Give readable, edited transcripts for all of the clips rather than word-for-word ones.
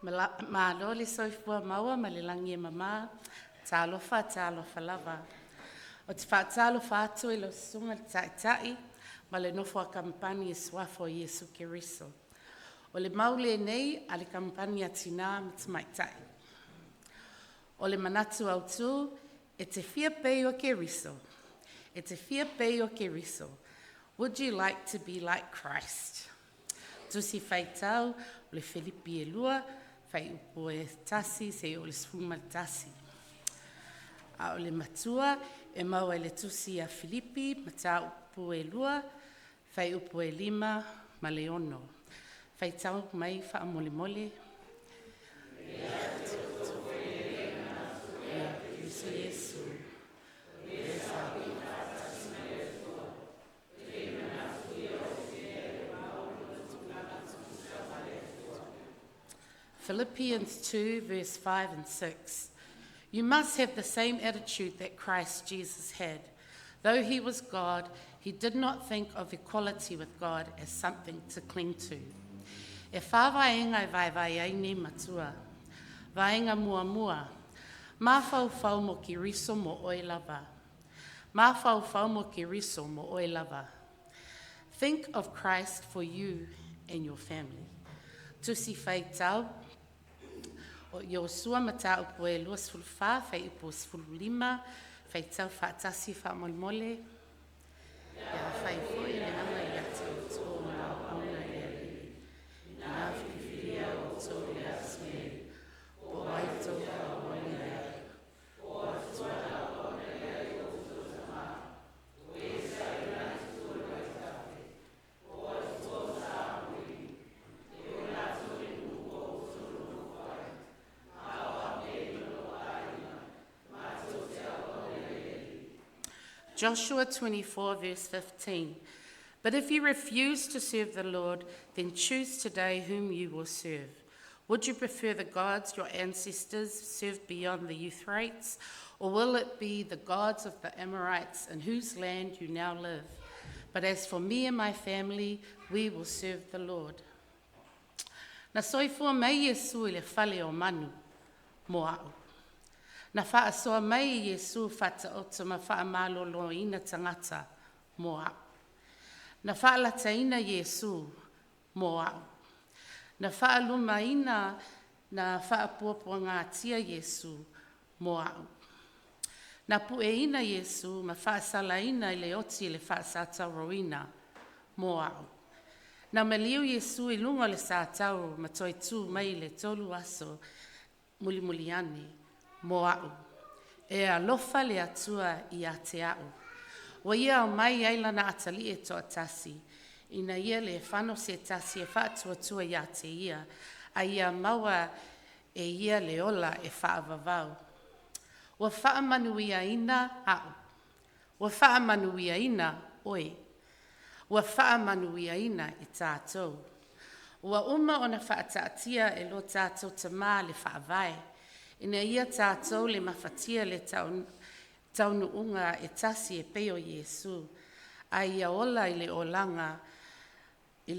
Malo le soifua maua ma le lagi e mama, talofa talofa lava. Ou te faatalofa atu i lau Susuga i le Taitai ma le nofo a kamupani i Suafa o Iesu Keriso. O le mau lenei a le Kamupani a Tina ma Tamaitai. O le manatu autu, e te fia pei o Keriso, e te fia pei o Keriso. Would you like to be like Christ? Tusi Faitau o le Filipi e 2, fuaiupu e 1 seia oo i le 11. A o le matua e maua i le tusi a Filipi mataupu e 2, fuaiupu e 5 ma le 6. Faitau mai faamolemole. Philippians 2, verse 5 and 6. You must have the same attitude that Christ Jesus had. Though he was God, he did not think of equality with God as something to cling to. E whā vaega e vaevae ai nei matua. Vaega muamua, mafaufau mo Keriso mo oe lava. Mafaufau mo Keriso mo oe lava. Think of Christ for you and your family. Tusi Faitau o Iosua mataupu e 24, fuaiupu 15, faitau faatasi faamolemole. Ia fai foi le aga ia te outou ma auauna i le Alii, ina filifilia outou i le aso nei, po o ai tou te auauna i ai, Joshua 24, verse 15. But if you refuse to serve the Lord, then choose today whom you will serve. Would you prefer the gods your ancestors served beyond the Euphrates, or will it be the gods of the Amorites in whose land you now live? But as for me and my family, we will serve the Lord. Na soifua mai Iesu i le fale o manu, mo a'u. Na faasoa mai Iesu faataoto ma faamaloloina tagata mo a'u. Na faalataina Iesu mo a'u. Na faalumaina na faapuapuagatia Iesu mo a'u. Na pueina Iesu ma faasalaina i le oti i le faasatauroina mo a'u. Na maliu Iesu i luga o le satauro ma toe tū mai i le tolu aso mulimuli ane mo a'u. E alofa le Atua ia te a'u. Ua ia aumai ai lana Atalii e toatasi, ina ia le fano se tasi e faatuatua ia te ia, a ia maua e ia le ola e faavavau. Ua faamanuiaina a'u, ua faamanuiaina oe, ua faamanuiaina i tatou. Ua uma ona faataatia e lo tatou Tamā le faavae, ina ia tatou le mafatia le taunuuga e tasi e pei o Iesu, a ia ola i le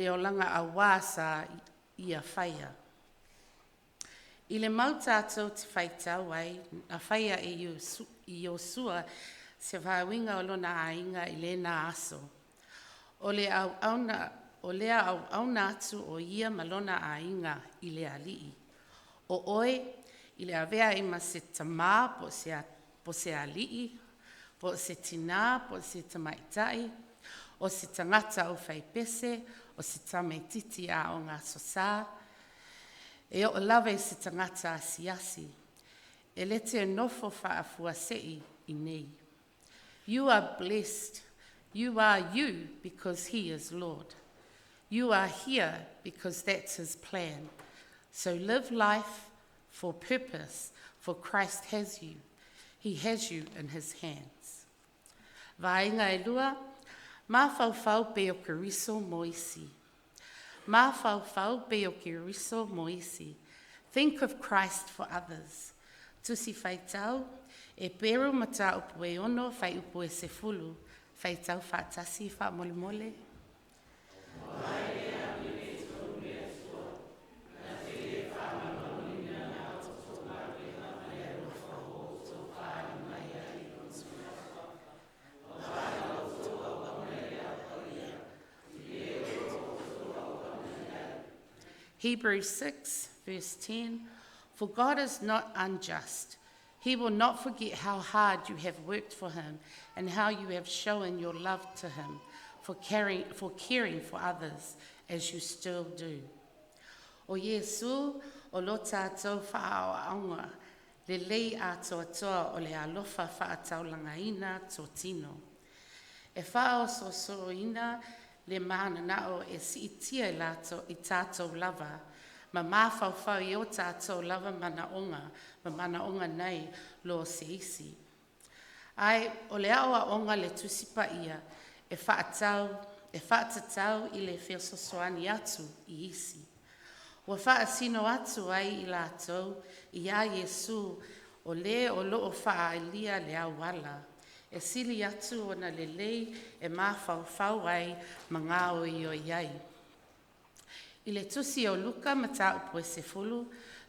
olaga auā sa ia faia. I le mau tātou te faitau ai, na faia e Iosua se faauiga o lona aiga i lena aso. O le auauna, o lea auauna atu o ia ma lona aiga i le Alii. O oe i le avea ai ma se tamā po o se alii, po o se tinā, po o se tamaitai, o se tagata aufaipese, o se tamaititi aoga aso sa, e oo lava i se tagata asiasi. E le te nofo faafuasei i nei. You are blessed. You are you because He is Lord. You are here because that's His plan. So live life for purpose, for Christ has you. He has you in His hands. Vaega e lua, mafaufau pei o Keriso mo isi. Mafaufau pei o Keriso mo isi. Think of Christ for others. Tusi Faitau, Eperu mataupu e 6, fuaiupu e 10, faitau faatasi faamolemole. Hebrews 6, verse 10 For God is not unjust. He will not forget how hard you have worked for him and how you have shown your love to him for, caring for, caring for others as you still do. O Iesu, o lo tātou whaaoaonga, le lei atoatoa o le alofa whaataulangaina tō tino. E whaososoina le mananao e siitia i, lato, i tātou lava, ma mawhauwhau i o tātou lava manaonga, ma manaonga nei lo se isi. Ai, o le ao a onga le tusipa ia, e whaatau, e whaatatau i le fesoasoani atu i isi. Ua whaasino atu ai i lātou i a Iesu o le o loo whaailia le auala. E sili atu ona lelei e mawhauwhau ai ma ngā oi oi ai. I le tusi o Luka mataupu e 10,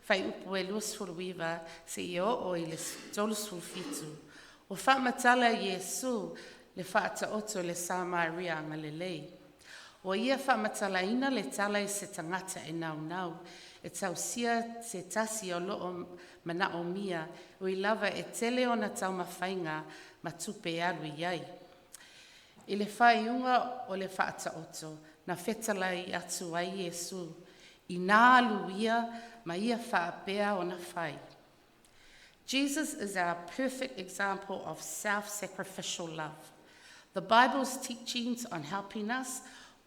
fuaiupu e 29 seia oo i le 37. Ua faamatala e Iesu le faataoto i le Samaria agalelei. Ua ia faamatalaina le tala i se tagata e naunau, e tausia se tasi o loo manaomia, ui lava e tele ona taumafaiga ma tupe e alu i ai. I le faaiuga o le faataoto, na fetalai atu ai Iesu, ina alu ia ma ia faapea ona fai. Jesus is our perfect example of self sacrificial love. The Bible's teachings on helping us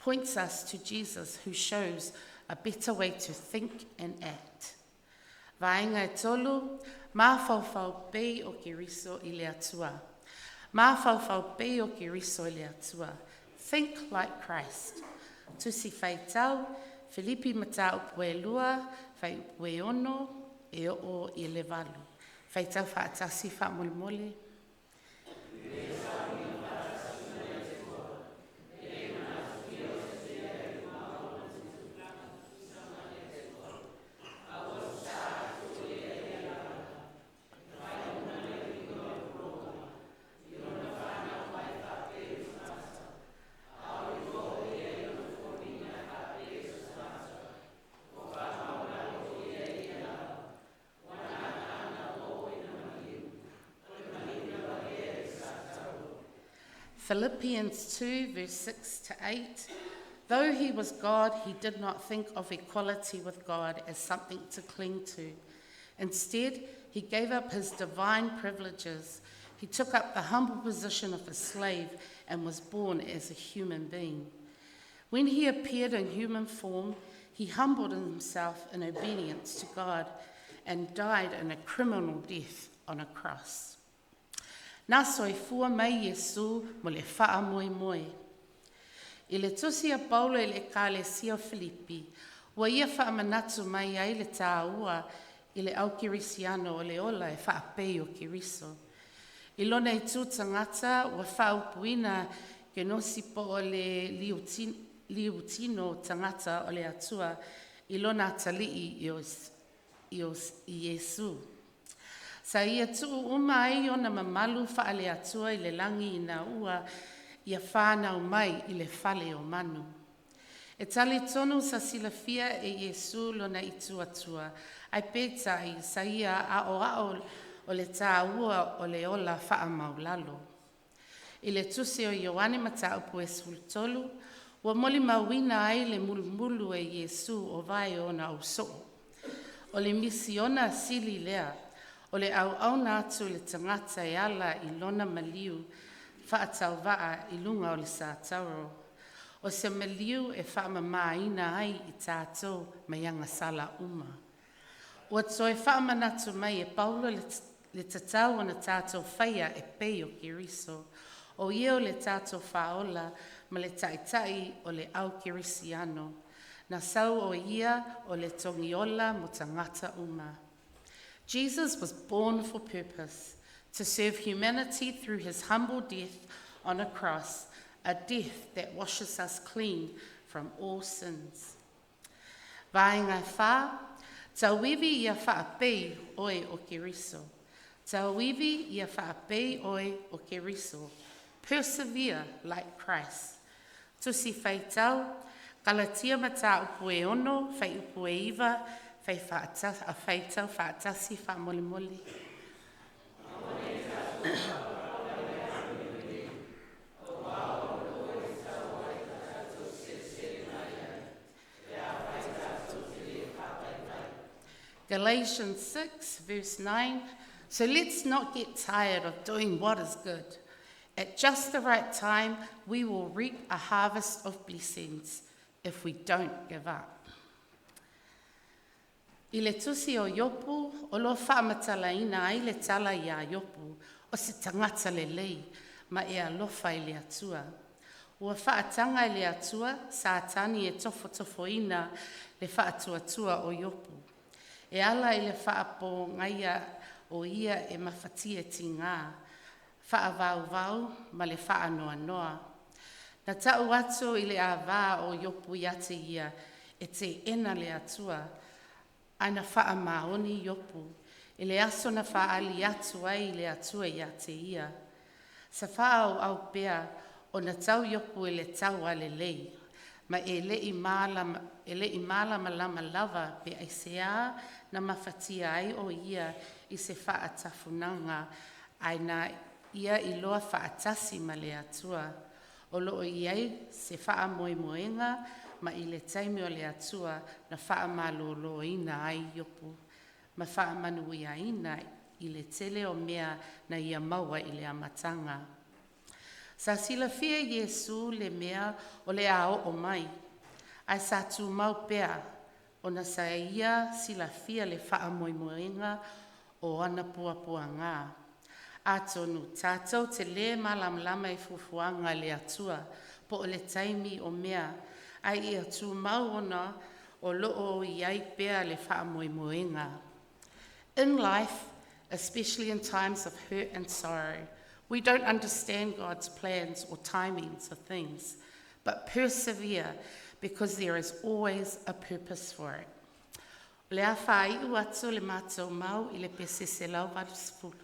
points us to Jesus who shows a better way to think and act. Vaega e tolu, mafaufau pei o Keriso i le Atua. Mafaufau pei o Keriso i le Atua. Think like Christ. Tusi faitau, Filipi mataupu e 2, fuaiupu e 6, e oo i le 8. Faitau faatasi faamolemole. Philippians 2, verse 6 to 8. Though he was God, he did not think of equality with God as something to cling to. Instead, he gave up his divine privileges. He took up the humble position of a slave and was born as a human being. When he appeared in human form, he humbled himself in obedience to God and died in a criminal death on a cross. Na soifua mai Iesu mo le whaamoemoe. I le tusi a Paulo i le ekalesia o Filipi, ua ia faamanatu mai ai le tāua i le au kerisiano o le ola e faapei o Keriso. I lona itu tagata ua faaupuina kenosi po o le liutino tagata o le Atua i lona atalii i Iesu. Sa ia tuu uma ai ona mamalu faale-Atua i le lagi ina ua ia whānau mai i le fale o manu. E talitonu sa silafia e Iesu lona itu Atua, ae peitai sa ia aoao o le tāua o le ola faamaulalo. I le tusi o Ioane mataupu e 13, ua molimauina ai le mulumulu e Iesu o vae o ona ausoo. O le misiona sili lea, o le auauna atu i le tagata e ala i lona maliu faatauvaa i luga o le satauro. O se maliu e faamamaina ai i tātou mai agasala uma. Ua toe faamanatu mai e Paulo le tatau ona tātou faia e pei o Keriso. O ia o le tātou faaola ma le taitai o le au kerisiano. Na sau o ia o le togiola mo tagata uma. Jesus was born for purpose, to serve humanity through his humble death on a cross, a death that washes us clean from all sins. Vaega e whā, tauivi ia faapei oe o Keriso. Tauivi ia faapei oe o Keriso. Persevere like Christ. Tusi faitau, Kalatia Mataupu e 6, Fuaiupu e 9, faitau faatasi faamolemole. Galatians 6, verse 9. So let's not get tired of doing what is good. At just the right time, we will reap a harvest of blessings if we don't give up. I le tusi o Iopu, o lo faamatalaina ai le tala iā Iopu, o se tagata lelei, ma e alofa i le Atua. Ua faataga e le Atua Satani e tofotofoina le faatuatua o Iopu. E ala i le faapogaia o ia e mafatia tigā, faavauvau ma le faanoanoa. Na tau atu i le āvā o Iopu ia te ia e teena le Atua, ae na faamaoni Iopu i le aso na faaali atu ai le Atua ia te ia. Sa faaauau pea ona tau Iopu i le taua lelei, ma e le i malamalama lava pe aisea na mafatia ai o ia i se faatafunaga ae na ia iloa faatasi ma le Atua. O loo i ai se faamoemoega ma i le taimi o le Atua na faamalōlōina ai Iopu ma faamanuiaina i le tele o mea na ia maua i le amataga. Sa silafia e Iesu le mea o le a oo mai, ae sa tumau pea ona sa ia silafia le faamoemoega o ana puapuagā. Atonu tatou te le malamalama i fuafuaga a le Atua po o le taimi o mea, ae ia tumau ona o loo i ai pea le faamoemoega. In life, especially in times of hurt and sorrow, we don't understand God's plans or timings of things, but persevere because there is always a purpose for it. O le a faaiu atu le matou mau i le pese 180.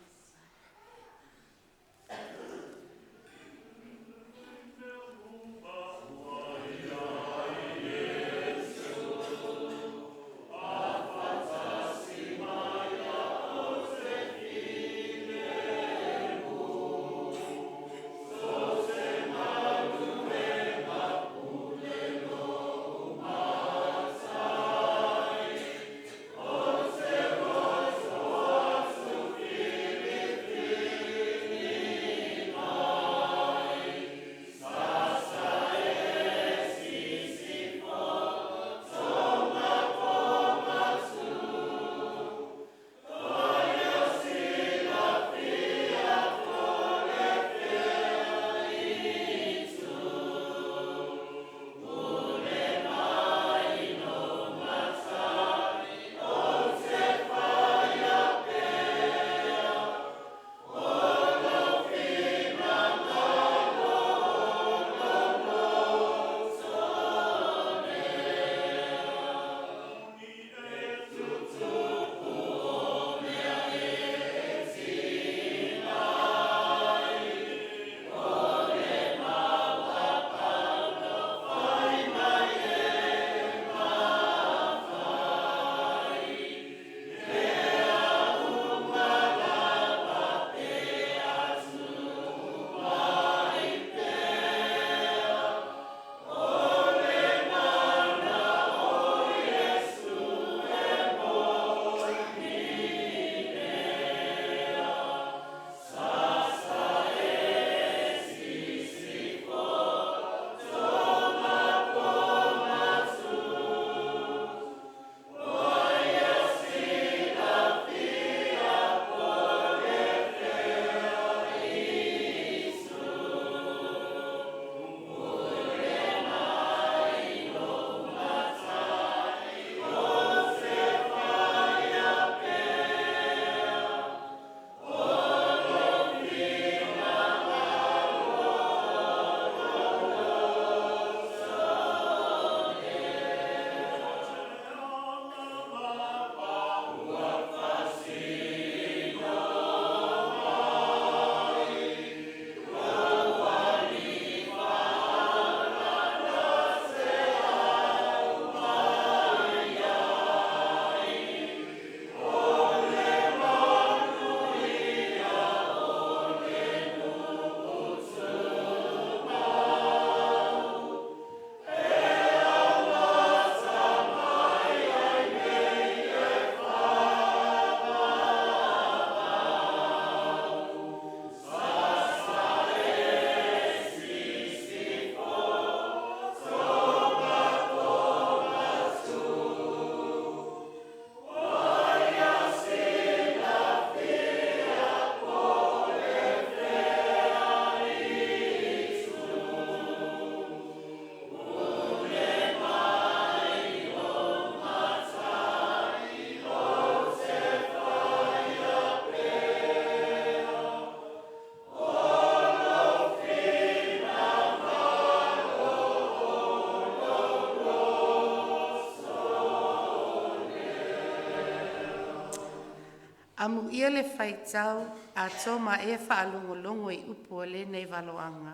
Amuia le faitau atoa ma e faalogologo i upu o lenei valoaga,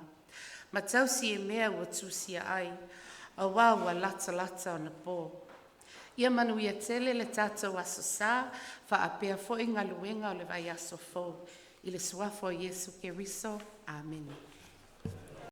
ma tausi i mea ua tusia ai, auā ua latalata ona po. Ia manuia tele le tatou Aso Sa, faapea foi galuega o le vaiaso fou. I le Suafa o Iesu Keriso, amene.